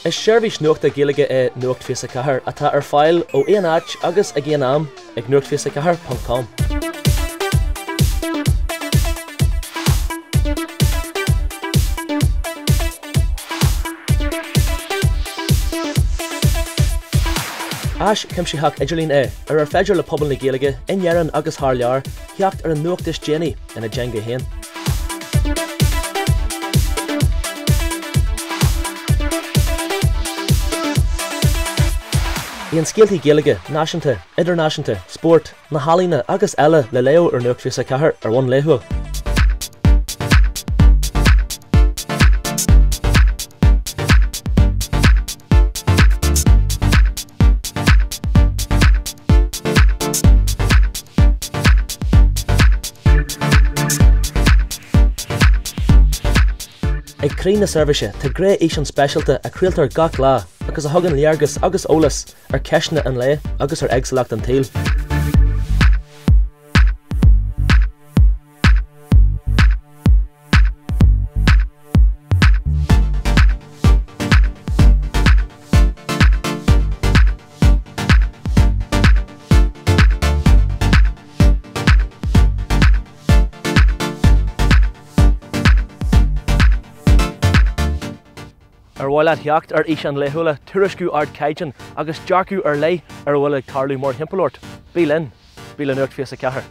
Is seirbhís nuachta Gaeilge é Nuacht 24 atá ar fáil ó aon áit agus ag aon am ag nuacht24.com. Áis chuimsitheach idirlín é ar ar féidir le pobal na Gaeilge in Éirinn agus thar lear theacht ar an nuacht is déanaí ina dteanga féin. Bíonn scéaltaí Gaeilge, náisiúnta, idirnáisiúnta, spórt, na healaíona agus eile le léamh ar Nuacht 24 ar bhonn laethúil. Ag croí na seirbhíse tá gnáthfhíseán speisialta a chraoltar gach lá agus a thugann léargas agus eolas ar cheisteanna an lae agus ar éagsúlacht an tsaoil. Ar mhaith leat theacht ar fhíseáin laethúla, tuairisciú ardchaighdeáin agus dearcadh ar leith ar a bhfuil ag tarlú mórthimpeall ort? Bí linn! Bí le Nuacht 24!